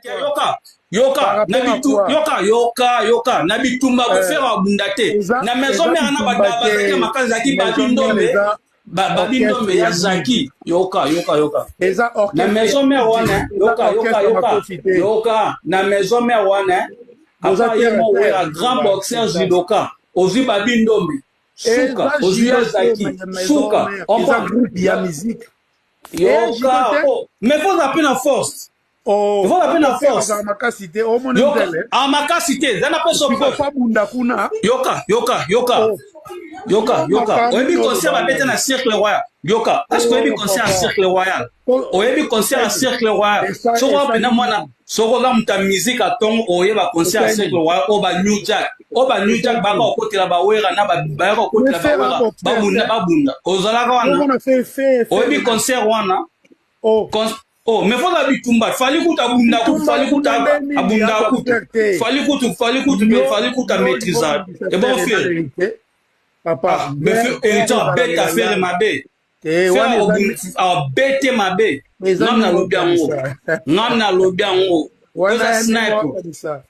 Yoka, yoka, na bitu, yoka, yoka, yoka, na bitumba eh. Ferre abunda te. Na maison mère na bazalaki makasi, ezalaki Babi Ndombe. Babi Ndombe ya Zaki. Yoka, yoka, yoka. Eza na maison mère wana, yoka, yoka, yoka. Yoka, na maison mère wana. Ava ye mo Wera, grand boxeur judoka. Ozwi Babi Ndombe. Suka, ozwi ya Zaki. Suka. Eza groupe ya musique. Yoka, oh. Mais faut appeler na force. Oh, Evola pe na force. Makasi te, omoni nzele. Ah makasi te, zana pe so preuve. Fa bunda kuna. Yoka, yoka, yoka. Oh. Yoka, yoka. Oyebi concert ba beta na Cercle Royal. Yoka, est-ce que oyebi concert ya Cercle Royal? Oyebi concert ya Cercle Royal. Soko pena mwana, soko oza moto ya musique ya tongo oyeba concert ya Cercle Royal oyo ba New Jack. Oyo ba New Jack baka kokotela ba Wera na ba bayaka kokotela ba Wera. Babunda babunda. Ozalaka wana. Oyebi concert wana? Oh. Oh, mais faut la bitumba. Fally kutu abunda kutu, Fally kutu abunda kutu. Fally kutu, Fally kutu, mais Fally kutu a maîtrisable. Et bon frère. Papa, ah, mais frère, héritier bête à faire mabe. Frère abete mabe. Ngam na lobi yango. Ngam na lobi yango. Oza sniper.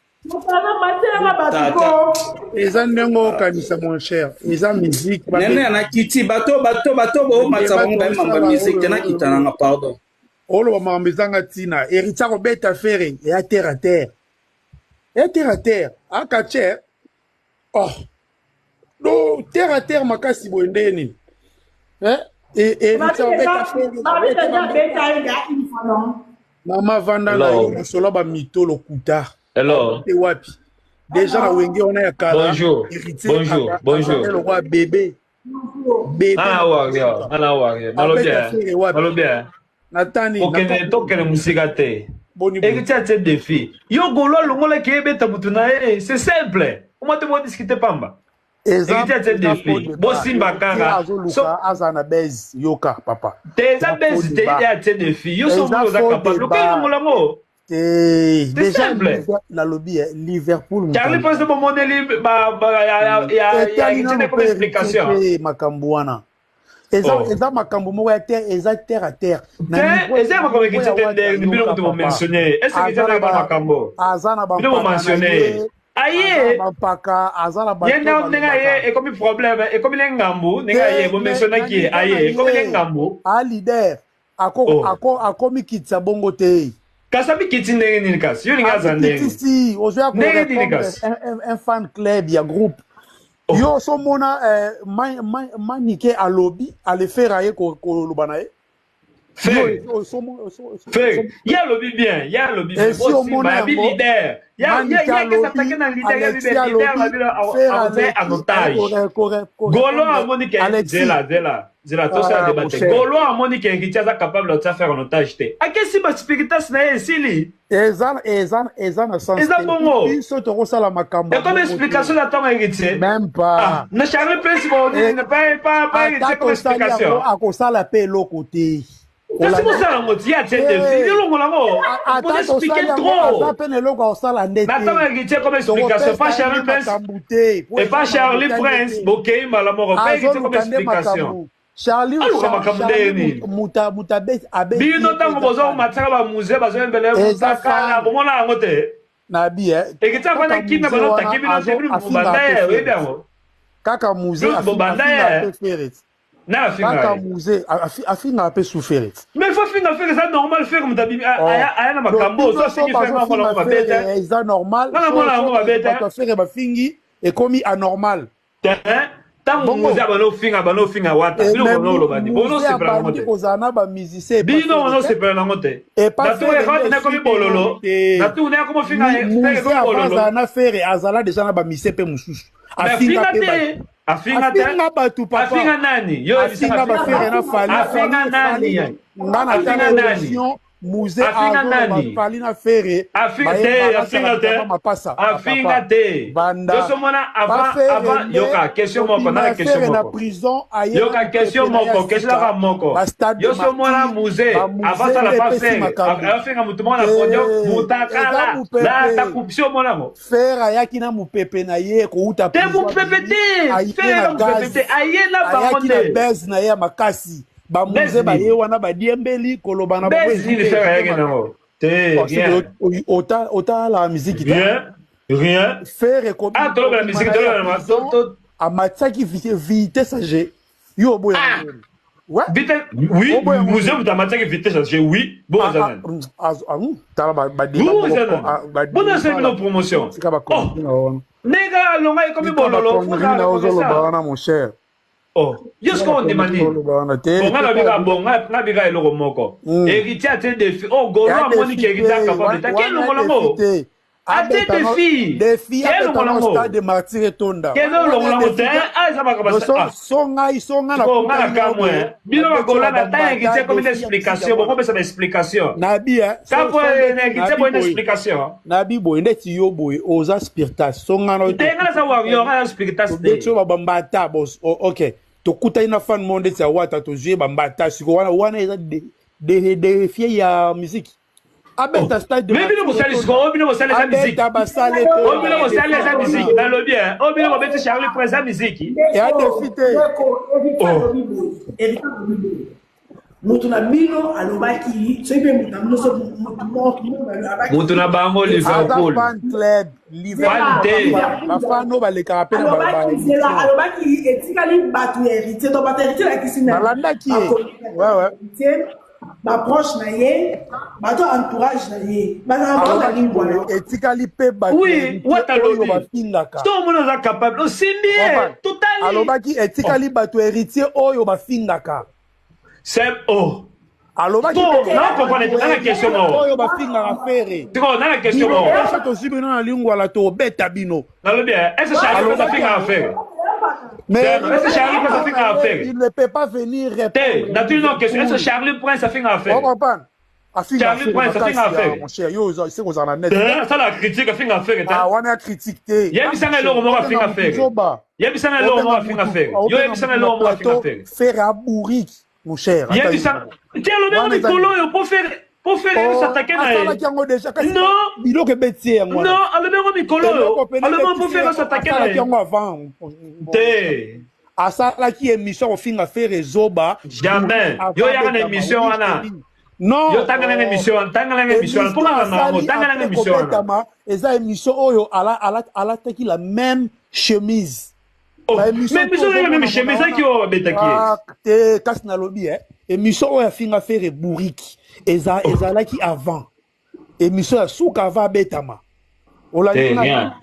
Eza ndenge okanisa, mon cher, eza musique. Nene nakiti bato bato bato bomatisa bango bayemamba musique te, nakita nanga, pardon. Oloba makambo ezanga ntina. Héritier akobeta Ferre, eya terre à terre, eya terre à terre, akacher. Oh do terre à terre makasi boye ndenge nini? Héritier akobeta Ferre. Mama, vanda na yo, masolo bamito lokuta. Hello. Te wapi déjà na Wenge wana ya kala? Bonjour. Héritier. Bonjour. Bonjour. Lokwa bébé bébé. Ana warrior, ana warrior. Nalobi. Nalobi. Natani. Okende, tokende mosika te. Héritier atie défi. Yo golo alongolaki ebeta mutu na ye. C'est simple. Oma te bodiscute pamba. Héritier atie défi. Bosimba kaka. Azoluka aza na base, yoka papa. Te, eza base te, ye atie défi. Yo so oza capable. Oke longola ngo. Te, c'est simple. Nalobi Liverpool. Charlie Prince bomoneli ya Héritier comme explication. Makambo wana eza oh. Eza makambo moko ya terre, eza terre à terre. Te, eza makambo ekiti te nde bino moto bomentionne. Est ce que eza makambo aza na bino bomentionne aye? Bampaka aza na ye ndenge aye ekomi problème, ekomi ne ngambu ndenge aye bomentionnaki ye aye ekomi ne ngambu. A leader akomi kitisa bongo te. Kasi amikiti ndenge nini? Kasi yo lingi aza ndenge Si ozoya ndenge nini kasi? Un fan club ya groupe. Oh. Yo osomona eh, Manike alobi alefera ye koloba na ye. Ferre, ye alobi bien, ye alobi bien, bosimba yabi leader, ye akesatake na leader, yabi leader na bino akozala en otage. Golo amoni ke zela, zela, zela, tosala débat te. Golo amoni ke Héritier aza capable otia Ferre en otage te, akesi baspiritas na ye esili. Eza na sens. Eza bongo. Biso tokosala makambo. Ekomi explication na ntango Héritier. Même pas. Na Charlie Prince pas Héritier comme explication. Akosala mpe eloko te. Kasi bosala yango ti ye atie défi, yolongola yango, boexplique trop. Aza mpe na eloko akosala nde. Na ntango Héritier comme explication, pas Charlie Prince et pas Charlie Prince, bokei mbala moko pas Héritier comme explication. Charlie. Aluka makambo ndenge nini? Muta abe. Bino ntango bozomatisaka bamuse, bazoyembela mutakala, bomona yango te. Na bi Héritier afanda kimia, bazotaki bino te, bino bobanda ye, oyebi yango. Kaka muse. Bobanda ye. Na afinga. Kaka muse afingaka mpe su Ferre. Mais faut finga Ferre, eza normal. Ferre moto aya na makambo, so afingi Ferre, nga mona yango mabe te. Eza normal. Nga mona yango mabe te. Bato Ferre bafingi, ekomi anormal. Te, ntango muze abanda ofinga, banda ofinga Wata, bino bona oloba nini? Bona osepela nango te. Kozala na bamusicien. Bino bona osepela nango te. Natunga nakomi bololo, natunga nakomi ofinga Ferre komi bololo. Azala na Ferre, azala déjà na bamusicien mpe mosusu. Afinga te, afinga te. Afinga bato papa. Afinga nani? Yo. Afinga baFerre na Fally. Afinga nani? Nga na tala émission, Muze. Afinga nani? Fally na Ferre. Afinga te, afinga te. Mapasa. Afinga te. Yosomona avant avant, yoka question moko na question na moko. Prison. Yoka question moko, question kaka moko. Yosomona Muze avant sala pa Ferre afinga mutu moko na podium, mutakala la ta coupe, omona ngo. Ferre ayaki na mopepe na ye kouta. Te, mopepe te, Ferre mopepe te, aye na bango. Ayaki na base na ye ya makasi, bamuze baye wana badiembeli koloba na bango. Te, rien. Otala musique te. Rien. Rien. Ferre Ah, tolobela musique, tolobela amatiaki vitesse à G. Yo oboya. Ah. Ouais. Vitesse, oui, musée moto amatiaki vitesse à G, oui. Bon, Ah, oza ah, nani? ah, tala ba ba Bon, oza nani? Bon, nasali bino promotion. Tika ba Oh. Ndenge alonga ekomi bololo, connerie na ozoloba wana mon cher. Oh, yo sikoyo ondima nini? Ozoloba wana te. Bon, nga nabika bon, nga nabika eloko moko. Héritier atie défi. Oh, Golo Ya amoni défi ke héritier te, capable te. wana Ke longola défi ngo? te. Atie Abeta no- défi. Défi Ke abeta longola no ngo? stade de martyr etonda. Ke Wana longola ngo défi te? te. Ah, eza makambo No, ah. so ngai so ngai Sikoyo nga na nakutani na kamwe. boye, Bino babeti bagola ba na ta héritier bambata, komi na défi ya explication. musique Bongo pesa ba explication. nabi eh, Kapo so na héritier nabi boye na boye explication. nabi boye ndeti yo boye oza spiritas so ngai na Te nga naza warrior, nga na spiritas te. tobeti oyo babambata bon ok tokutani na fan mo ndeti ya wata tozwi ye bambata siko wana wana eza défi ya musique abeta stade de Mais bino bosali sikoyo, oyo bino bosali eza musique. abeta basale Oyo bino bosali eza musique. Nalobi eh, oyo bino bobeti Charlie Prince eza musique. Ya défi te. Oh. Moto na bino alobaki soki mpe moto na bino so moto moko alobaki Moto na bango aza Liverpool. fan club Fan te. bafan oyo balekaka mpe na alobaki nzela alobaki etikali bato ya héritier to bato ya héritier lakisi na Balandaki ye. Ouais, ouais. héritier baproche na ye bato ya entourage na ye bazala bango na alobaki lingwa boye etikali mpe bato Oui, ya héritier wata oyo lobi. bafingaka So omona oza capable. Osimbi ye, Comprends? totali. alobaki etikali bato ya héritier oyo bafingaka C'est oh. Alobaki Bon, mpe na comprendre te, nana question moko. oyo bafingaka Ferre Sikoyo nana question moko. biso tozwi bino na lingwala tobeta bino. Nalobi eh, est-ce que Charlie Prince afingaka Ferre? Mais Est-ce que Charlie Prince afingaka Ferre? il ne peut pas venir Te, répondre. natuni no question. Est-ce que Charlie Prince afingaka On Ferre? comprend afinga Charlie Ferre Prince makasi, afinga ah, Ferre. mon cher yo se kozala na net. Te, asala critique afinga Ferre te. Ah, wana ya critique te. Yebisanga eloko moko afinga Ferre. Zoba. Yebisanga eloko moko afinga Ferre. Yo yebisanga eloko moko afinga Ferre. Ferre aburiki mon cher. Ata Yebisanga. yo. Te alobi yango Wana eza mikolo oyo po Ferre po Ferre Oh, s'attaquer na ye. asalaki yango déjà kasi Non. biloko ebeti ye yango wana. Non, alobi yango mikolo Eloko oyo. pene Alobi yango po ebeti ye, Ferre s'attaquer na asalaki ye. yango avant. Te. Asalaki émission kofinga Ferre zoba. Jamais. Avant Yo yaka na abetama, émission oui, wana. je te dis. Non. Yo tanga nanga émission wana, tanga nanga émission wana. Mpo nga na yango, tanga nanga émission wana. kobetama eza émission oyo alataki la même chemise. Oh, Ba émission mais biso tozomona nanga même chemise wana. ezaki oyo babetaki ye. Ah, te kasi nalobi eh, émission oyo afinga Ferre bouriki eza ezalaki avant émission ya suka avant abetama. Olandi Te, nga? rien.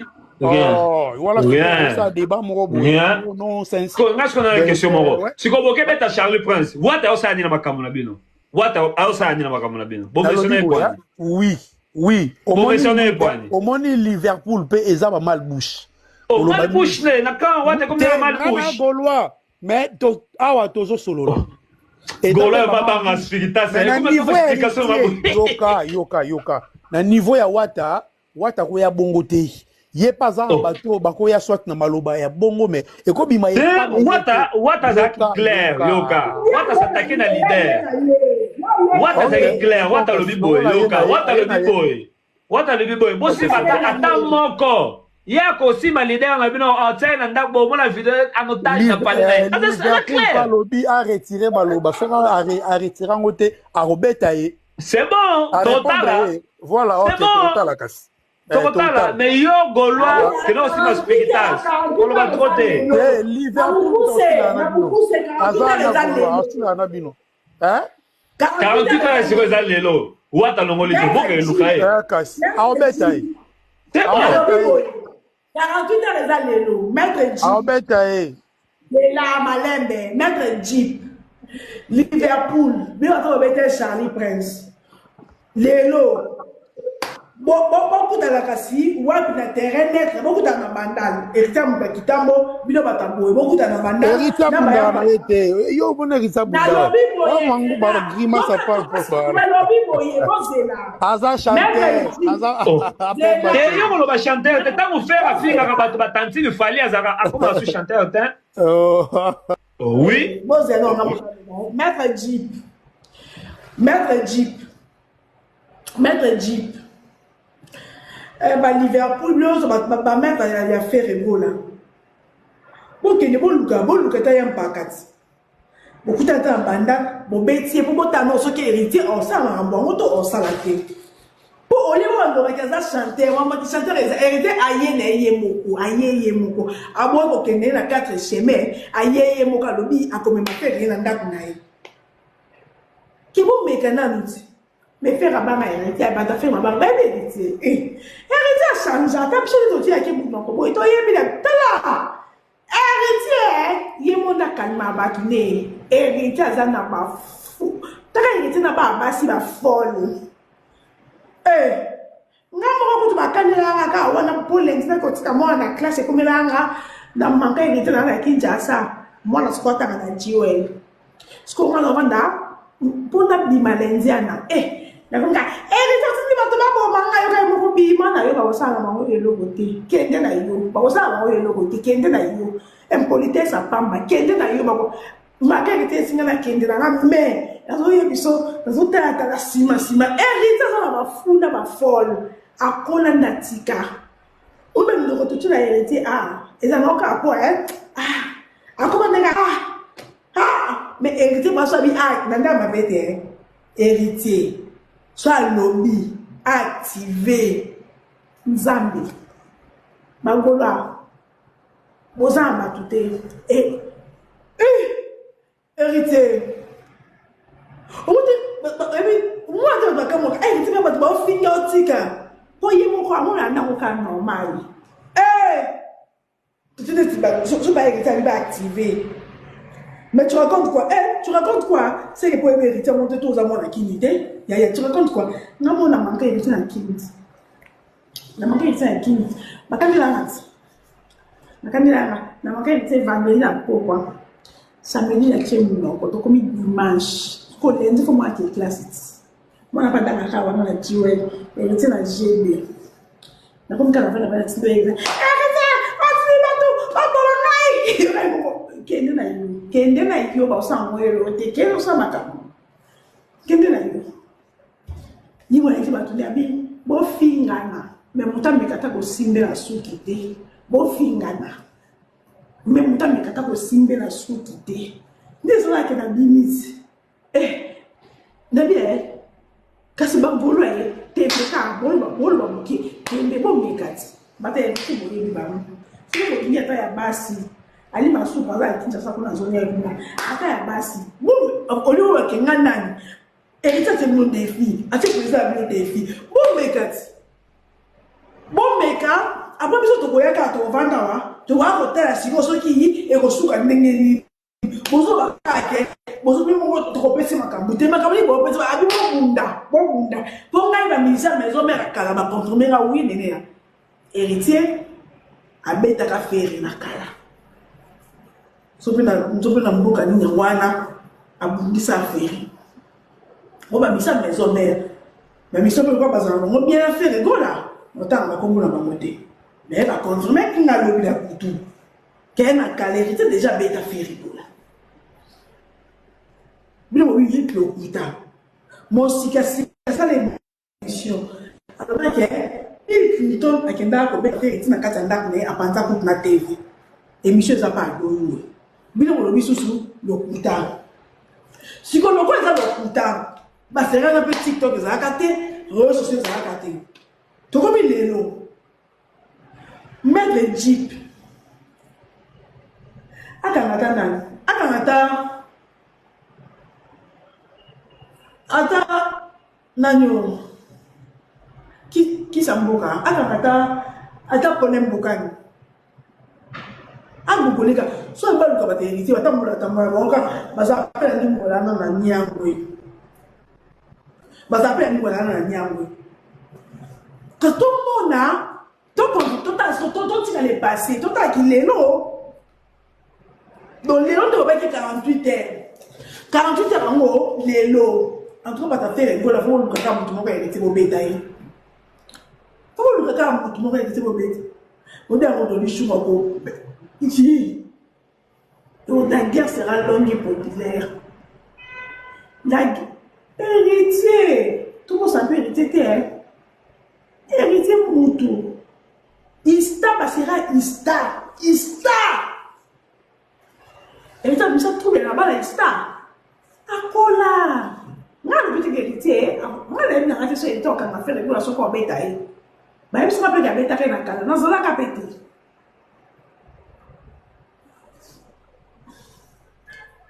Rien. Oh, wala Rien. ça débat moko boye. Rien. Oh, non c'est Sikoyo, nga sikoyo na Ben, question moko. ouais. Sikoyo bokebeta Charlie Prince. Wata aosala nini na makambo na bino? Wata aosala nini na makambo na bino? Bomesona Nalobi boye, epwani. oui oui. Bomesona epwani. Omoni Liverpool mpe eza ba mal bouche. Oh, Oloba mal bouche ne, na kan wata ekomi na mal nga na bouche. Gaulois mais awa tozosolola. Eza Gaulois mpe ba mal babanga bouche. spiritas. Mais na Ekomi niveau ya explication na héritier, yoka yoka yoka, na niveau ya wata wata koya bongo te, ye mpe aza na Oh. bato oyo bakoya soit na maloba ya bongo mais ekobima ye Te, epa na ye wata te. wata azalaki Yoka, clair, yoka. yoka. Wata s'attaquer na leader. Wata Ok. azalaki clair, wata alobi boye, Lokola ye yoka. na ye, Wata ye na alobi ye. boye. Wata alobi boye. Bosimba ata moko. Ye akosima leader na bino atia ye na ndako bomona video en otage na pale na ye. Aza Liverpool clair. alobi aretire maloba, soki aretire yango te akobeta ye. C'est bon, Arépondre totala. ye. Voilà, C'est ok, bon. totala kasi. Eh, Tokotala, mais yo Gaulois, kende osima spiritas. Koloba trop te. Eh, Liverpool tosila na bino, aza na Gaulois asila na bino. Hein? 48 heures sikoyo eza lelo. Wata longoli te, boke eluka ye. Eh, kasi aobeta ye. C'est bon. Aobeta ye. 48 heures eza lelo, maître Jeep. Aobeta ye. Lela malembe, maître Jeep. Liverpool bino bato babete Charlie Prince lelo. Bokutana kasi wapi na terrain neutre? Bokutana na Bandal, héritier moto ya kitambo, bino bato ya boye bokutana na Bandal. Héritier na abundaka bayamba. na ye te. Yo omona héritier abundaka? Nalobi boye, Wangu zela. bagrimace apa. Nalobi boye, bozela. Aza chanteur. Maître Jeep. Aza Oh. apemba Te te. yo koloba chanteur te, ntango Ferre afingaka bato batantine Fally azalaka akoma su chanteur te. Oh. Oui. Bozela nga maître Jeep, maître Jeep, maître Jeep. Eh, ba Liverpool nyonso bamaître ya Ferre Gola, bokende boluka boluka ta ya mpaka ti bokutana ta na banda bobeti ye mpo botana soki héritier osala makambo yango to osala te. Olie oyo alobaki aza chanteur, wamba ki chanteur eza héritier aye na ye moko, aye ye moko. Aboyi kokende ye na 4 chemin, aye ye moko alobi akomema Ferre ye na ndako na ye. Ke bomeka nanu ti. Mais Ferre abanga héritier, bato ya Ferre babanga bayebi héritier. Eh, héritier a change, ata biso nde totiaki monoko boye toyebi na tala. Héritier ye mo nde akalima bato nde héritier aza na ba fou taka héritier na ba basi ba folle eh nga moko kutu bakanelaka kaka wana mpo lendi na kotika mwana na classe ekomelaka nga na manka héritier na na Kinshasa mwana sikoyo atanga na GOL sikoyo nga navanda mpo nabima lendi ana eh nakomi kaka héritier otindi bato baboma nga yo kaka moko bima na yo bakosala na bango eloko te kende na yo bakosala bango eloko te kende na yo impolitesse apamba kende na yo bako maka héritier esinga na kende na nga mais nazoye biso nazotalatala nsima nsima héritier aza na bafunda bafole akola ndatika obe ndoko totula héritier a ah, eza nango kaka po eh? ah akoma ndenge ah ah mais héritier baso abi ah na ndenge mabe te eh? Héritier so alobi active nzambe bagolois boza na bato te eh, eh, héritier okuti ebi mwana te bato bakamwaka héritier mpe bato baofinga otika mpo ye moko amona ndako kaka normal eh! So ba héritier abi ba activer. Mais tu racontes quoi? Eh, tu racontes quoi? C'est que pour héritier monte to oza mwana kini te. Ya ya, tu racontes quoi? Nga mona manque héritier na kini. Na manque héritier na kini. Bakandi la ngati. Bakandi la nga. Na manque héritier vendredi na pokwa. Samedi na tie munoko tokomi dimanche. Ko lundi faut moi ke classe. Mwana pa danga ka wana na jiwe. Héritier na GB. Nakomi kaka navanda bana tindo ye atindi bato baboma ngai kende na yo kende na yo baosala yango elo te kende osala makambo kende na yo ye molakisi bato nde abi bofingana me moto ameka ata kosimbela suki te bofingana me moto ameka ata kosimbela suki te nde ezalaki na bimisi Eh, nabi eh, kasi bagolo ye tembe kaka boloba boloba moke tembe bomeka ti bata ya biso boyebi bango soki bolingi ata ya basi ali masuku aza ya kinshasa kuna azonga kuna ata ya basi olingo bakenga nani héritier atie bino défi atie président ya bino défi bomeka ti bomeka apres biso tokoya kaka tokovanda wa tokoya kotala sikoyo soki ekosuka ndenge nini bozoba kaka ke bozobi moko tokopesi makambo te makambo nini bopesi abi bobunda bobunda mpo ngai bamilisa maison mare kala baconfirme nga wi nene ya héritier abetaka fere na kala soki na mboka nini yango wana abundisa fere o bamisa maison mare bamisa mpe lokola bazala bango bien fere gola otanga bakombo na bango te mais baconfirme kinga lobi na butu Kaya na kala héritier déjà abeta Ferre Gola. Bino bobi ye lokuta. Mosika sika sala émission. Alobaki Bill Clinton akendaka kobeta Ferre ti na kati ya ndako na ye apanza kutu na TV. Émission eza pa adongo. Bino bolobi susu lokuta. Sikoyo lokola eza lokuta, baserana mpe TikTok ezalaka te, réseaux sociaux ezalaka te. Tokomi lelo Maître Jeep akanga ata nani akanga ata ata nani oyo kisa mboka akanga ata ata pone mbokani agogoleka soki baluka bato héritier batambola tambola bango kaka baza mpe na ndimbola na na nyangwe baza mpe na ndimbola na na nyangwe kasi tomona totika le passé totala kilelo donc lelo nde babaki 48 heures 48 heures yango lelo en tout cas bato afere gola fo boluka kaka moto moko ya héritier bobeta ye fo boluka kaka moto moko ya héritier bobeta bobi yango toli shuka ko Donc la guerre sera longue et populaire. La héritier, tout le monde s'appelle héritier te, hein? Héritier mutu. Ista basera ista, ista. Héritier abimisa trouble na bana ista. Akola. Nga alobi te héritier, nga nayebi na nga te so héritier okanga Ferre Gola soki obeta ye. Bayebisi nga mpe ke abetaka ye na kala, nazalaka mpe te.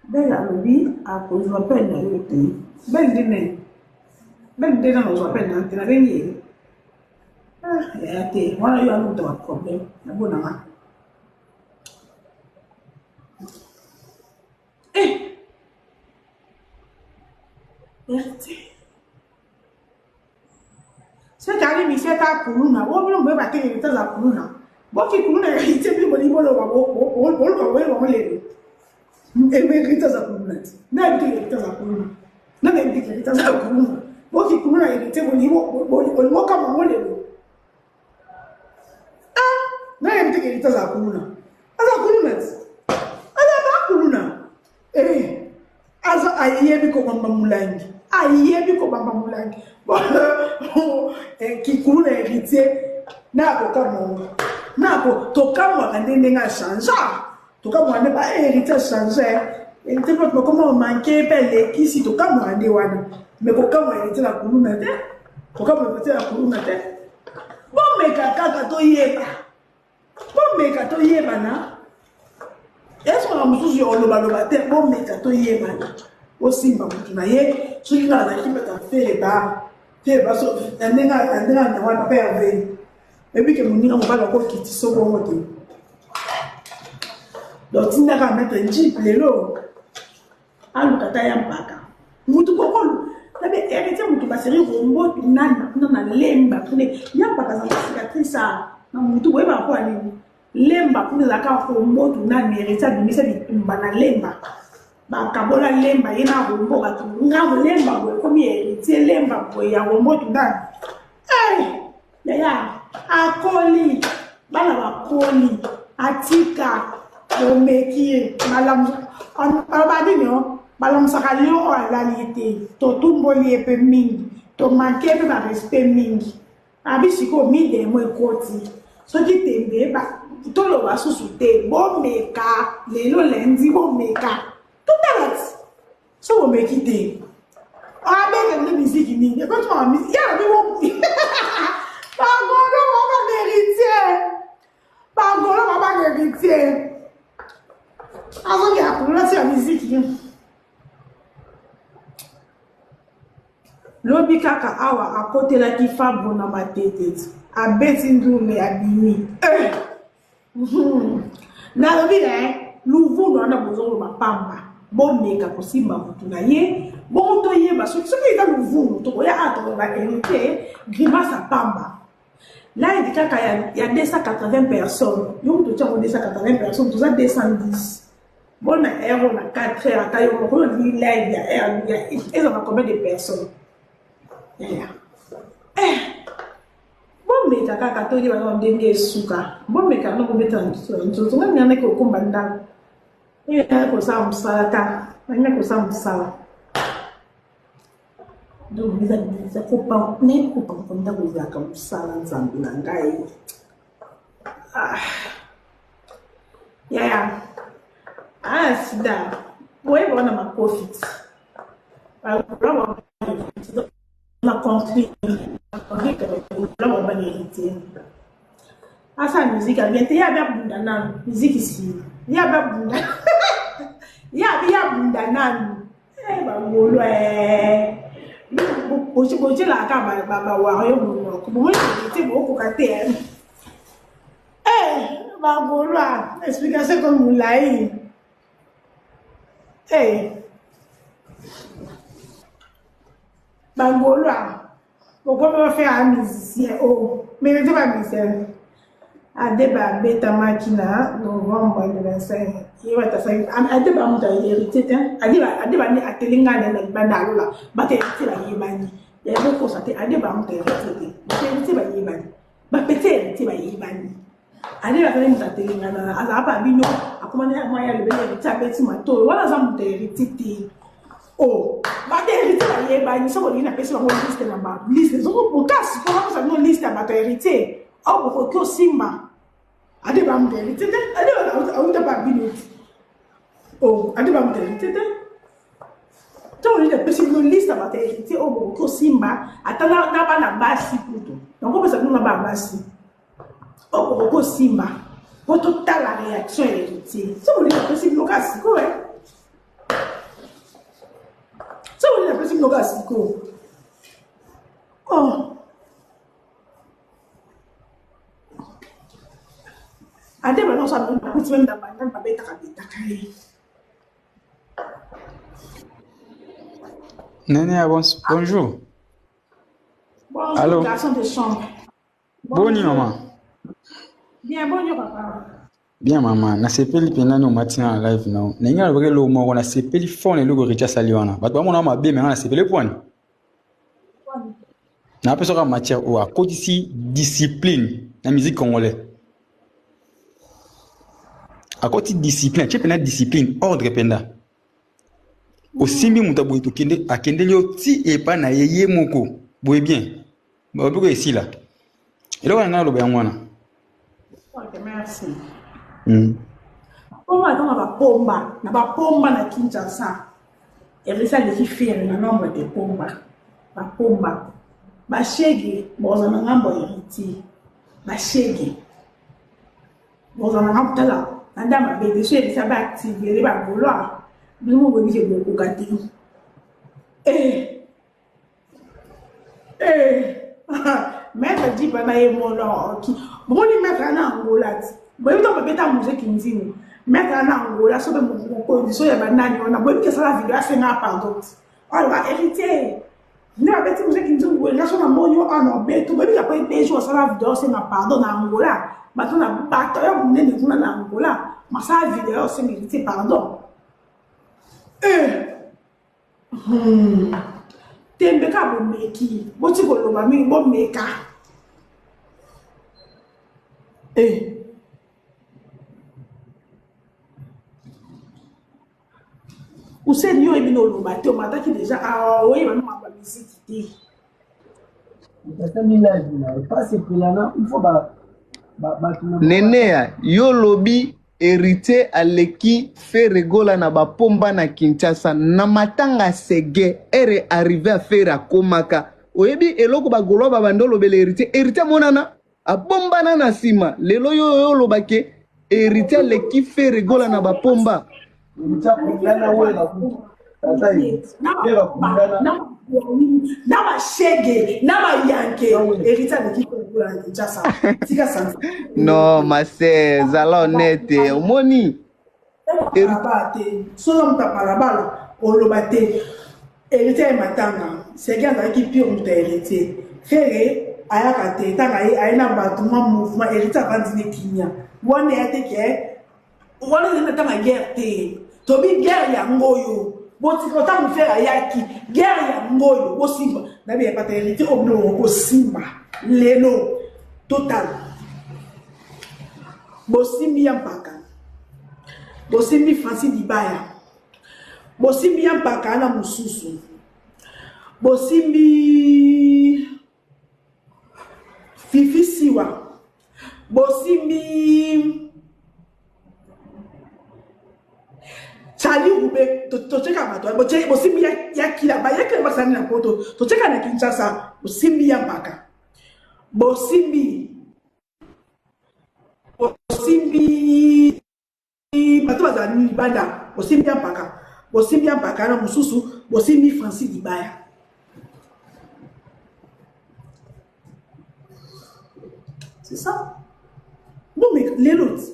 Belle alobi akozwa peine na yo te. Belle nde nani? Belle nde nani ozwa peine na yo te, nabengi ye. Ah, yaya te, wana yo aluta ba problème, nabona nga. Eh! Héritier. Soki ali mise ta kuluna, bo bino boyeba te héritier aza kuluna. Boki kuluna héritier bino bolingi boloba boluka boyeba ngo lelo. Héritier aza kuluna te. Na yebi te héritier aza kuluna. Na yebi te héritier aza kuluna. Boki kuluna héritier bolingi bolingi okama ngo lelo. Ah, na yebi te héritier aza kuluna. Aza kuluna te. Aza ba kuluna. Eh, aza ayebi kobamba mulangi. Ayebi kobamba mulangi. Eh, kikulu na héritier na kokamwa na ko tokamwaka nde ndenge achangea tokamwaka nde ba eh, héritier achange héritier mpe bakoma omanke mpe alekisi tokamwaka nde wana me kokamwa héritier na kuluna te kokamwa héritier na kuluna te bomeka kaka toyeba Bomeka toyebana. Ezwaka mosusu ya olobaloba te, bomeka toyebana. Bosimba motu na ye, soki nga nazalaki mata fere ba te baso na ndenge na ndenge na wana papa Herve. Ebi ke moninga mobali akokitisa bongo te. Donc tindaka maître Jeep lelo aluka ata ya mpaka mutu kokolo nabe héritier mutu baseri rombo nani kuna na lemba kuna ya mpaka azalaka cicatrice na mutu boyebaka mpo ya nini lemba kuna ezalaka rombo tunani héritier abimisa bitumba na lemba bakabola lemba ye na rombo bato ngambo lemba boye ekomi héritier lemba boye ya rombo tunani hey! Yaya akoli bana bakoli atika bomeki ye baloba nini o balamusaka lion oyo alali ye te totumboli ye mpe mingi tomanke ye mpe barespect mingi abi sikoyo midemo ekoti soki tembe toloba susu te bomeka lelo lendi bomeka totala ti So bomeki te. Abeta nde miziki nini? Ekoti maka miziki. Ya bi wo. Bagolo baba héritier. Bagolo baba héritier. Azongi akulula ti ya miziki. Lobi kaka awa akotelaki Fabro na matete. Abeti ndule abimi. Eh! Hmm. Nalobi na ye luvunu wana bozoloba pamba, bomeka kosimba motu na ye bongo toyeba soki soki eza luvunu tokoya awa tokoloba héritier grimace ya pamba live kaka ya, ya 280 personnes yo moto otya yango 280 personnes toza 210 bona heure na 4 heures ata yo moko oyo olingi live ya heure ya ezala combien de personnes yaya eh. Bomeka kaka toyeba nano ndenge esuka. Bomeka nano bobeta na nzoto. Ngai ngai naki kokumba ndako. Ngai naki kosala mosala ta. Ngai naki kosala mosala. Donc eza eza kopa nayebi kopangusa ndako ezalaka mosala nzambe na ngai. Ah. Yaya. Ah sida. Boyeba wana makofi ti. Na conclure na héritier asala musique ya bien te ye abi abunda nanu musique nsima ye abi abunda ye abi abunda nanu eh, bangolo eh. botyelaka bawario monoko bomoni héritier bokoka te eh. eh, bagolois explication comme molai Hey. Ba Gaulois, pourquoi pas faire un musicien Oh, mais je pas musicien. Adeba abetamaki na novembre le 25 ye batasaki adeba moto ya héritier te adeba adeba nde atelengani na libanda alola bato ya héritier bayebani ya bokosa te adeba moto ya héritier te bato ya héritier bayebani bapeti ya héritier bayebani Adele azali moto atelengana azala pa bino akoma na mwa ya lobeli héritier abeti matoyo wana aza moto ya héritier te o oh, bato ya héritier bayebani soki olingi napesi bango liste na ba liste soko bokasi mpo napesa bino liste ya bato ya héritier oyo bokoki osimba ade ba moto ya héritier te ade auta pa bino te o oh, ade ba moto ya héritier te. Ntango nini napesi bino liste ya bato ya héritier oyo bokoki kosimba ata na bana basi kutu nakopesa bino na bana basi oyo bokoki kosimba mpo totala réaction ya héritier. Soki olingi napesi bino kaka sikoyo, eh. Soki olingi napesi bino kaka sikoyo. Oh. Ade banonso akuti meme na bandani babetaka betaka ye. Nene, bon, bonjour. Bonjour, Allô? Garçon de chambre. Boni maman. Bien, bonjour papa. Bien maman, nasepeli mpenza nde omati na live na yo. Ndenge nalobaki eloko moko, nasepeli fort na eloko Richard asali wana. Bato bamona mabe me nga nasepeli pwani. Napesaka matière oyo akotisi discipline na musique congolais. Akoti discipline, atie mpenza discipline, ordre mpenza. Osimbi moto ya boye tokende, akendeli yo ti epai na ye ye moko. Boye bien. Babiko esila. Eloko na ngai aloba yango wana. Ok, merci. Oyo aza na bapomba, na bapomba na Kinshasa. Erisa aleki Ferre na nombre de pomba. Bapomba. Bashege boza na ngambo ya héritier. Bashege. Boza na ngambo tala na nda mabe te so Erisa ba activer ba gaulois. Bino boyebi ke bokoka te. Eh. Eh. Maître Jipa na ye mono ki. Bomoni maître na Angola ti. Boyebi ntango babeta musée Kinzingu. Maître na Angola sobe mokonzi so ya banani wana boyebi ke asala video asenga pardon ti. Aloba héritier. Nde babeti musée Kinzingu boye nga so na moni yo awa na obeto. Boyebi ke après 2 jours asala video asenga pardon na Angola. Bato na bato ya monene kuna na Angola. Masala video asenga héritier pardon. Eh. Tembe kaka bomeki, boti koloba mingi, bomeka. Eh. Useni yo oyebi na oloba te, omataki deja awa oyeba no makambo ya miziki te. Nenea yo olobi heritier aleki ferre gola na ba pomba na Kinshasa na matanga seguin heure arrive ya ferre akomaka oyebi eloko ba golois ba banda olobela heritier heritier amonana abombana na sima lelo yo oyo oloba ke heritier aleki ferre gola na ba pomba na bashege na bayanke héritier aleki ferre na Kinshasa tika sanza non ma sœur zala honnête omoni balabala te soki moto ya balabala oloba te héritier ye matanga sege azalaki pire moto ya héritier Ferre ayaka te ntango aye aye na bato mwa mouvement héritier avandi ne kimia wana eya te ke wana ezali na ntango ya guerre te tobi guerre yango oyo botika ntango Ferre ayaki guerre yango oyo bosimba na biyepata héritier oyo bino bosimba lelo totala bosimbi ya mpaka bosimbi Francis Dibaya bosimbi ya mpaka na mosusu bosimbi Fifi Siwa bosimbi Charlie Roube totyeka bato bosimbi ya kila bayakila basali na poto totyeka na Kinshasa bosimbi ya mpaka bosimbi bosimbi bato bazala libanda bosimbi ya mpaka bosimbi ya mpaka na mosusu bosimbi Francis Dibaya c'est ça bomeka lelo ti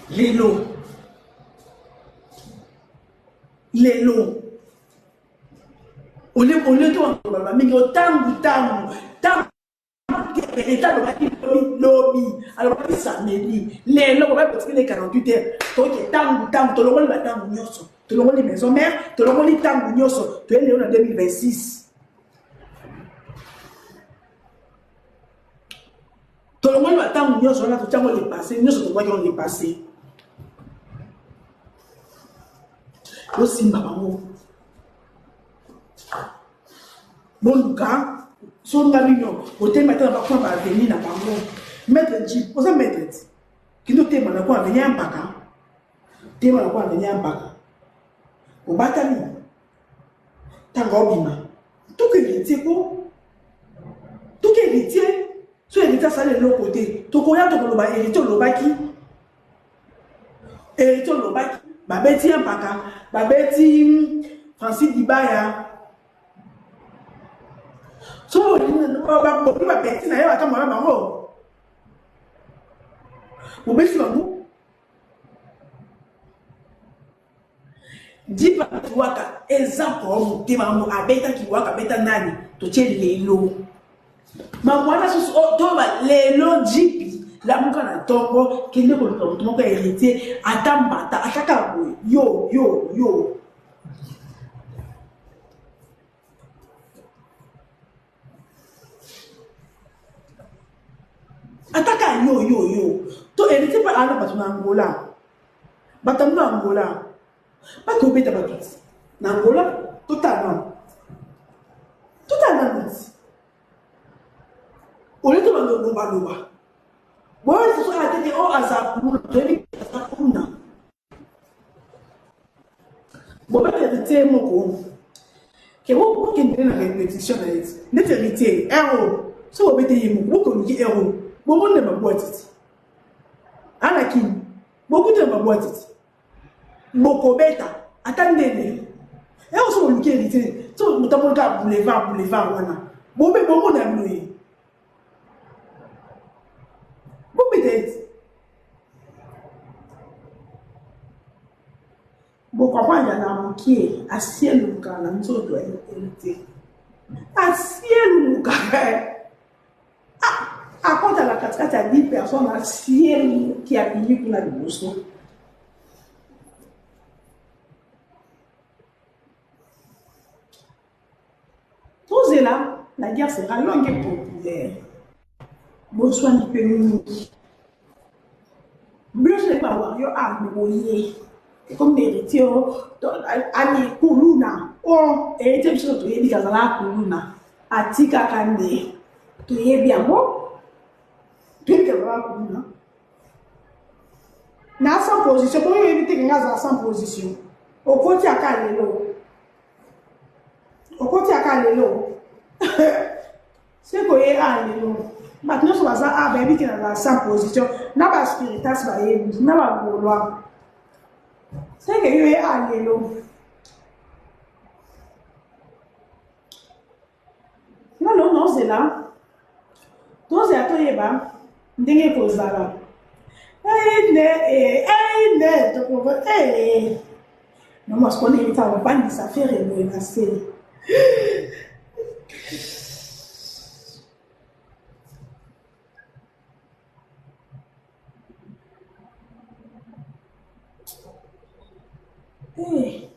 lelo lelo olie to baloba mingi otangu tangu tangu Eta alobaki lobi lobi alobaki samedi lelo bobaki kotikeli 48 heures toke ntango ntango tolongoli bantango nyonso tolongoli maison mère tolongoli ntango nyonso toye lelo na 2026 tolongoli bantango nyonso wana totiango le passé nyonso tolongwaki yango le passé bosimba bango boluka songa bino botema te na bakwa ba avenir na bango maître jeep oza maître ti kende otema na kwa avenir ya mpaka tema na kwa avenir ya mpaka obatami. Ntango obima toki héritier ko toki héritier so héritier asali eloko te tokoya tokoloba héritier olobaki héritier olobaki babeti ye mpaka babeti francis dibaya so bolingi babeti na ye batambola bango bobeti bango Dipa kiwaka eza ko motema mo abeta kiwaka abeta nani totie lelo mambo wana susu oh, toba lelo jipi lamuka na ntongo kende koluka moto moko ya héritier ata mbata ata kaka boye yo yo yo ata kaka yo yo yo to héritier mpe ana bato na angola bato yango na angola baki obeta bato ti na angola totala nano totala nano ti olie to bando lobaloba boye soso atete o aza kuna toyebi aza kuna bobeta héritier moko ke bokende na répétition na ye ti ndeti héritier ero so bobete ye moko bokoluki ero bomoni na babwati ti ana kini bokuti na babwati ti bokobeta ata ndele ero so boluki héritier so botamboli kaka boulevard boulevard wana bobe bomona bino ye bobeta ye ti bokomprendre na mokie asielukaka na nzoto ya héritier asielukaka akota na katikati ya 10 personnes asieluki abimi kuna liboso tozela la guerre sera longue et populaire boswani mpe mingi biso ezali bawario a me boye ekomi héritier o ani kuluna o héritier biso toyebi kazalaka kuluna atikaka nde toyebi yango toyebi kazalaka kuluna na sans position boyo oyebi te kenga azala sans position okoti aka lelo okoti aka lelo seko ye a lelo bato nyonso baza a bayebi ke nazala sans position na baspiritas bayebi na bagaulois seke yo ye a lelo nga lelo naozela tozela toyeba ndenge ekozala eine eine tokoko ee mama sikoyo ndenge kaka kobangisa fere boye na se Hey.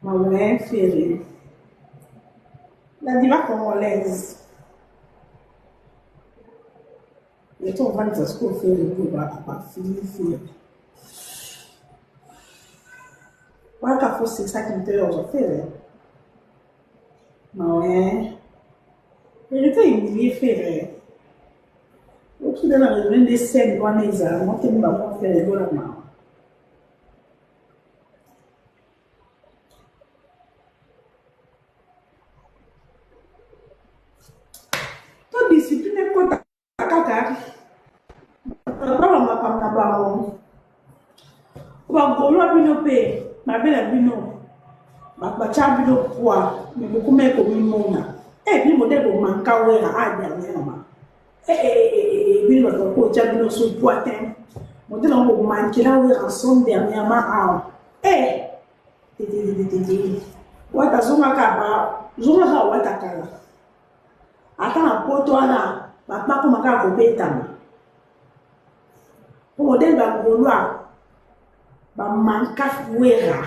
Maman Ferré. La diva congolaise. Mais on va nous ce qu'on fait le coup ba fini Ferré. Waka faut c'est ça qui me fait Ferré. Maman. Héritier humilie Ferre. Oki na raisonne nde scène wana ezala ngo te bango Ferre Gola mawa. To discipline ekota kaka baba makambo na bango bagoloa bino mpe mabe na bino bato batya bino poids me bokoma ekomimona e eh, bino modele bomanka wera a ah, dernièrement eh, eh, bino bato bakotya bino so poids te modele yango bomankela wera son dernièrement awa e tetetetete wata zongaka ba zongaka wata kala ata na poto wana bato bakoma kaka kobetama po modele ba gaulois bamanka wera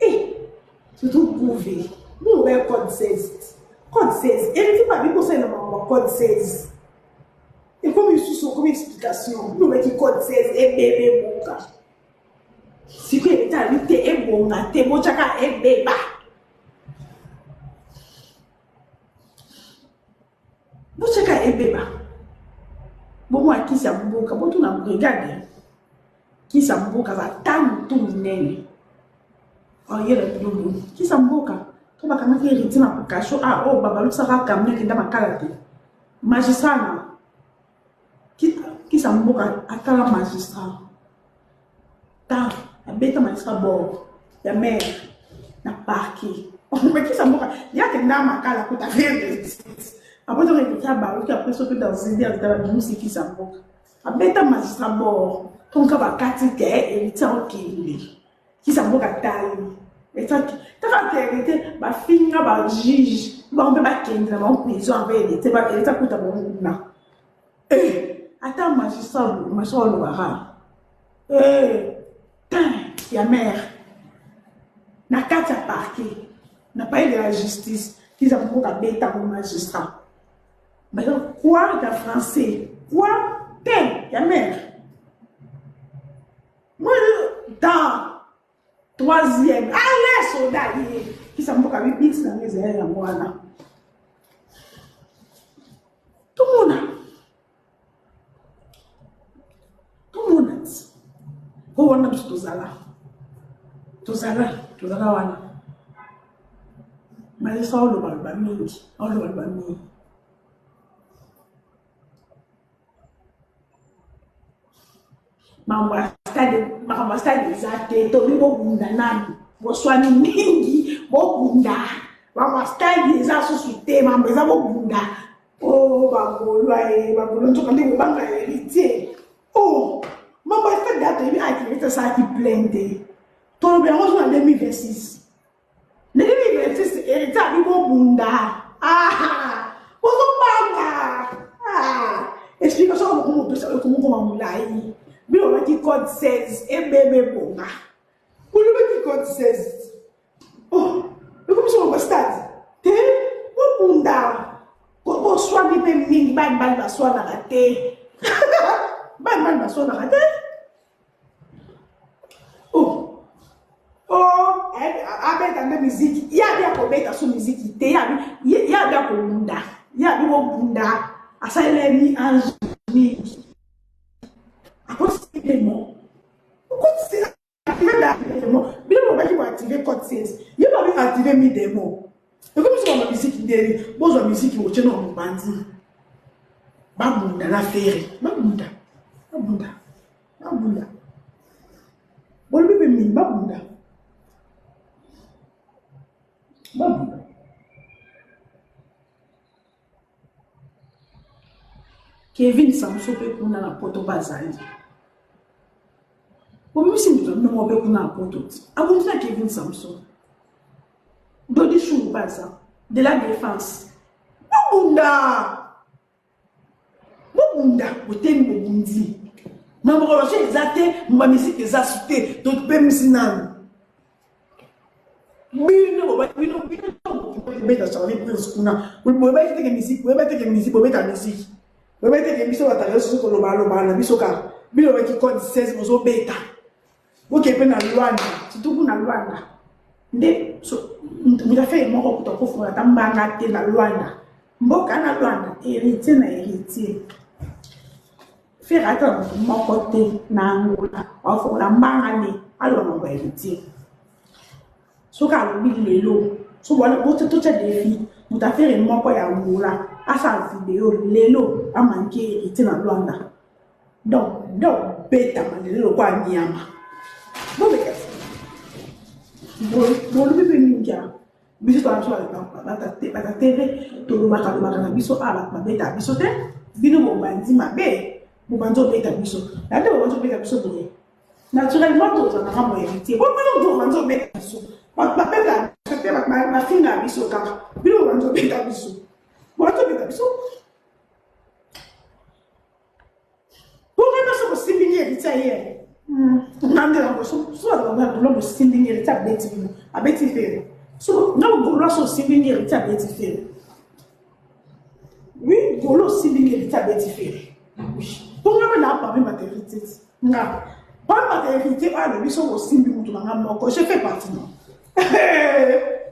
e eh, surtout gouve bino baya code 16 code 16 eleki babi kosalela makambo ya code 16 ekomi lisusu okomi explication bino bayaki code 16 ebebe boka sikoyo etali te ebonga te botyaka ebeba botyaka ebeba bomwa kisi ya mboka botuna brigade kisi ya mboka aza ta motu monene. Oyela bino boni kisa mboka to bakangaki héritier na kasho ah oyo oh, babalusaka camion ekenda makala te magistrat na kisa mboka atala magistrat ta abeta magistrat bord ya mare na parquet kisa mboka ye akenda makala kuta apres toka héritier abaluki apres soki dans une heure babimisi kisa mboka abeta magistrat bord tonka bakati te héritier akokende kisa mboka tali kaka verité bafinga bajuge bango mpe bakende na bango prison ave héritier héritier akuta bango kuna eh, ata magistrat magistrat olobaka eh, tin ya mare na kati ya parquet na palais de la justice kiza mboka beta ko magistrat Maintenant, quoi na français quoi te ya mare Moi, dans troisième, allez, soda ye. Kisa mboka bibisi na ngai ezali yango wana. Tomona. Tomona ti. Po wana biso tozala. Tozala, tozala wana. Malesa oloba loba mingi, oloba loba mingi. Makambo ya stade, makambo ya stade eza te, tobi bobunda nanu, boswani mingi, bobunda. Makambo ya stade eza susu te, makambo eza bobunda. Oh, bagolwa ye, bagolwa nzoka nde kobanga héritier. Oh, makambo ya stade ya toyebi kaka héritier asalaki plainte. Tolobi yango so na 2026. Ndenge 2026 héritier abi bobunda. Ah, bozobanga. Ah, explication oyo bokomopesa oyo molai. Bino olobaki code 16 ebebe ebonga. Olobaki code 16. Oh, ekomi soko ba stade. Te, bobunda. Boswani mpe mingi bani bani baswanaka te. Bani bani baswanaka te. Oh. Oh, eh, abeta nde miziki ye abi akobeta so miziki te ye abi akobunda ye abi kobunda asaleli mi ange mingi akotisi demo okotisi demo bino bobaki boactive code 16 ye babi active mi demo ekomi so bama miziki ndeni bozwa miziki otie na mopanzi babunda na fere babunda babunda babunda bolobi mpe mingi babunda babunda kevin samso mpe kuna na poto bazali obimisi moto na bino moko mpe kuna na poto ti abundisi na kevin samson dodi shungu baza de la défense bobunda bobunda botemi bobundi mamorologie eza te bamisiki eza su te topemisi nanu bino bino bino charlie prince kuna boyebaki teke misiki boyebaki teke misiki bobeta misiki boyebaki teke biso bataka soso kolobaloba na biso kaka bino baki code 16 bozobeta boke mpe na lwanda surtout kuna lwanda nde moto afei moko kuta kofungola ata mbanga te na lwanda mboka na lwanda héritier na héritier fere ata moto moko te na angola afongola mbanga nde aloba mambo ya héritier soki alobi lelo so totya defi moto afere moko ya angola asala video lelo amanke héritier na lwanda donc donc betama lelo lokola nyama bobeka bolobi mpe mingi awa biso toza biso bata tv tolobaka lobaka na biso awa bato babetaka biso te bino bobandi mabe bobandi obeta biso na nde bobandi obeta biso boye naturellement tozala na ngambo ya héritier bo bino moto bobandi obeta biso bato babetaka biso te bato bafingaka biso kaka bino bobandi obeta biso bobandi obeta biso Bongo nyonso bosimbi ngi héritier ye. Nga nde yango so so na golo bosimbi ngi héritier abeti bino. Abeti fere. So na golo so osimbi ngi héritier abeti fere. Oui, golo osimbi ngi héritier abeti fere. Oui. Bongo nga na parmi ba héritier. Nga. Parmi ba héritier oyo alobi so osimbi mutu na nga moko, je fais partie non.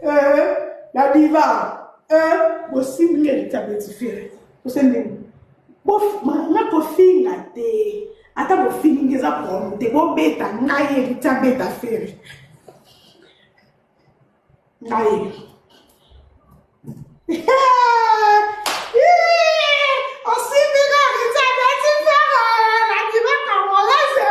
Eh, la diva. Eh, bosimbi ngi héritier abeti fere. Osendeli. Nga kofinga te ata bofingi eza problème te bobeta ngai héritier abeta fere. Ngai. Osimbi kaka abeti Ferre na ndima congolaise.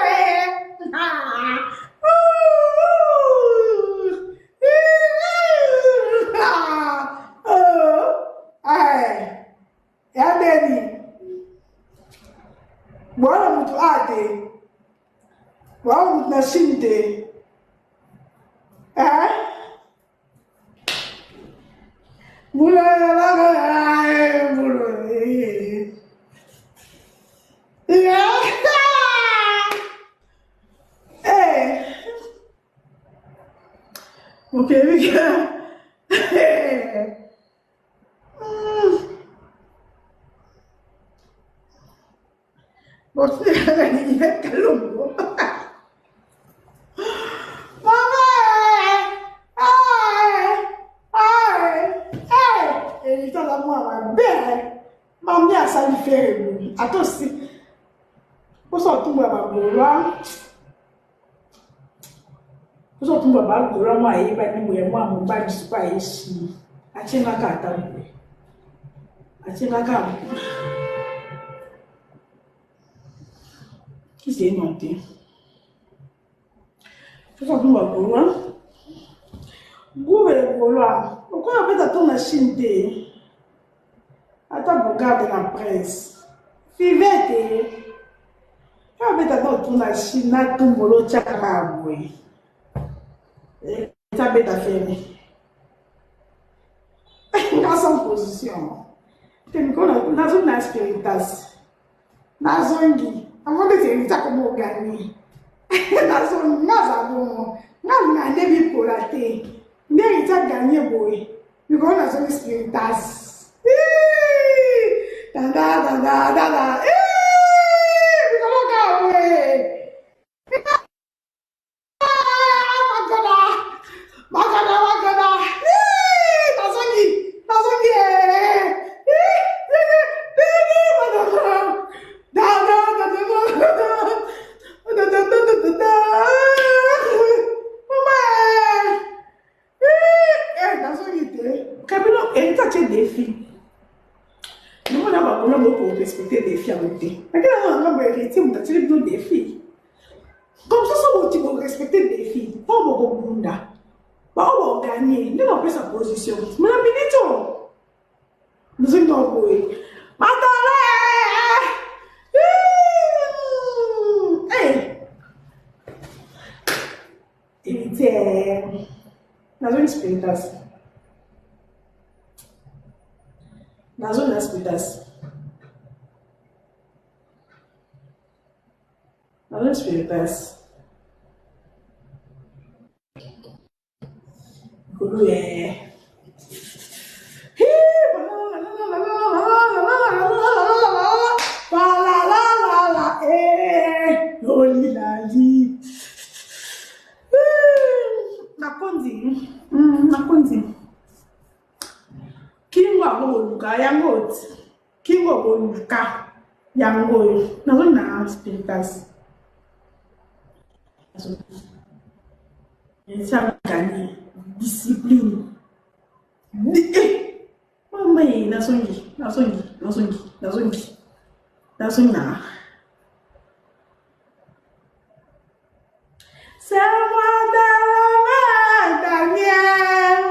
Ya ndeni. Bwana mutu a te. Bwana mutu na Chine te. Eh? Kalombo. Mama! Elita aza mwana mabe. Mami asali fere boye. Ata osi. Posa otumbola bagolois. Posa otumbola bagolois mwa ayebani boye mwa mobali sikoyo aye sima. Atie nga kaka ata boye. Atie nga kaka boye. Kisi eno te. Posa otumbola bagolois. Gouve golois. Okoya beta to na Chine te. Ata bogarde na prince. Fivete. Okoya beta to tuna Chine na tumbolo tiaka kaka boye. Eza beta fere. Nga sans position. Te mikolo nazo na spiritas. Nazongi. Yango nde eza koma oganye. Nazongi naza bongo. Nga nga nde bipola te. Nde eza ganye boye. Mikolo nazongi spiritas. Dada dada dada. Mikolo kaka boye. Magana magana magana. Nazongi nazongi. Dada dada dada dada dada dada. Mama. Nazongi te. Kabino elita tie défi. Namona bakolo boko respecter défi yango te. Nakela na ngambo ya héritier moto atili bino défi. Comme ça, soki boti bo respecter défi, mpo bokobunda. Bao boganye, nde bapesa position. Mais na minute oyo, nazongi na boye. Matala! Héritier. Nazongi spiritas. Nazongi na spiritas. Nazongi spiritas. Likolo ye. Lolilali. Nakonzi. Nakonzi. Kingo yango boluka yango ti. Kingo boluka yango oyo. Nazongi na spiritas. Eza gagné discipline. Mama ye nazongi nazongi nazongi nazongi nazongi na C'est moi de la main, Daniel.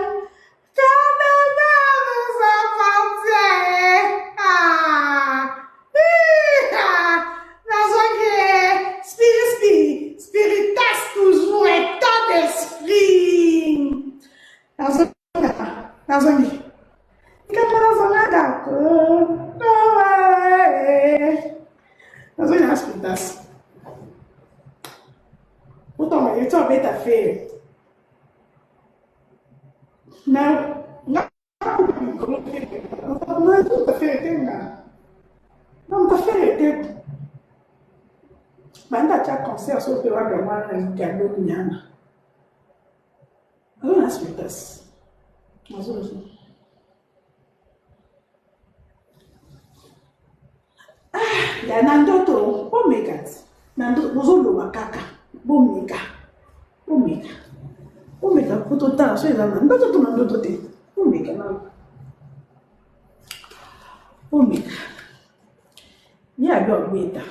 Que demain nous appartient. Ah, ah, nazongi spirit spirit spiritas toujours état d'esprit. Nazongi nazongi. Kama nazonga ndako. Nazongi na spiritas. Pourtant, ye abeta fere. Na nga fere te nga. Na mutu fere te. Banda tia concert so pe wapi mwana ligando nyana. Nazo na spiritas. Nazo. Ah, ya na ndoto bomeka ti. Na ndoto bozoloba kaka bomeka. Bomeka. Bomeka. mpo totala so eza na ndoto to na ndoto te. Omeka nano. Omeka. Ye abi abeta.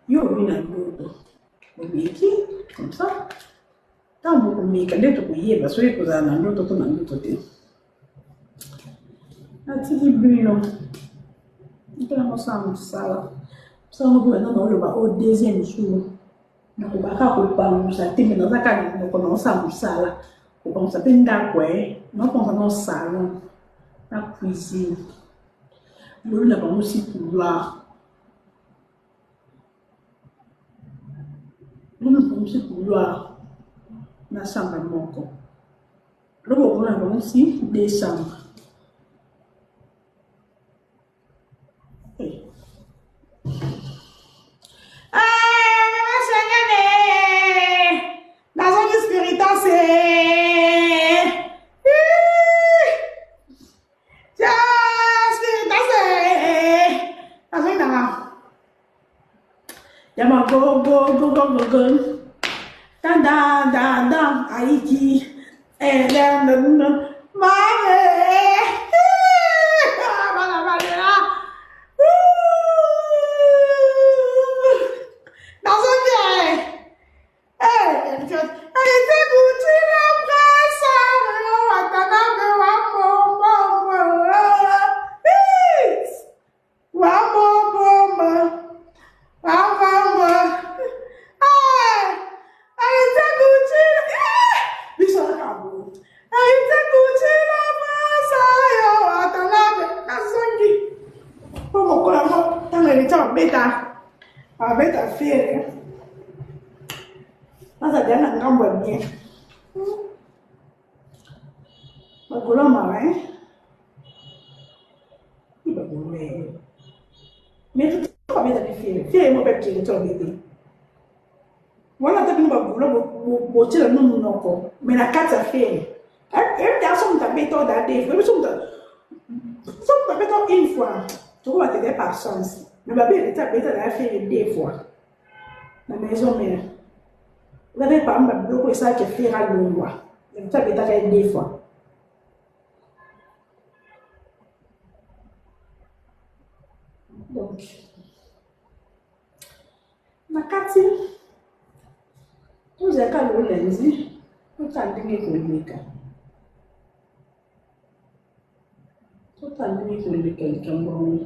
Yo obi na ndoto. Omeki comme ça. Ntango bokomeka nde tokoyeba soki ekozala na ndoto to na ndoto te. Natiki bino. Nkela mosala mosala. Mosala moko banda na oloba o deuxième jour. Nakoba kaka kopangusa te me naza kaka na monoko na osala mosala. Kopangusa mpe ndako e. Nakopangusa na salon na cuisine. Lobi na pangusi couloir. Lobi napangusi couloir na chambre moko. Lobi okolo napangusi deux chambres. Nazongi spiritas Nazongi nanga yama go go go go go go dan dan dan dan aiki eh dan dan dan mame bana bana nazongi Abeta fere Naza deja na ngambo ya bien. Bagolo mawa hein. Bagolo eh. Mais tu babeta bi fere. Fere mo pe kiri to bete. Wana ata bino bagolo botiela no monoko mais na kati ya fere. Ebi ta so mutu abeta oda deux fois. Ebi so mutu so mutu abeta une fois. Toko batete par chance. Mais babe eleta abeta na fere deux fois. Na maison mère. Eza parmi ba biloko esalaka fere alongwa. Eleta abetaka ye deux fois. Donc na kati tozalaka lo lundi totala ndenge ekoleka totala ndenge ekoleka likambo yango.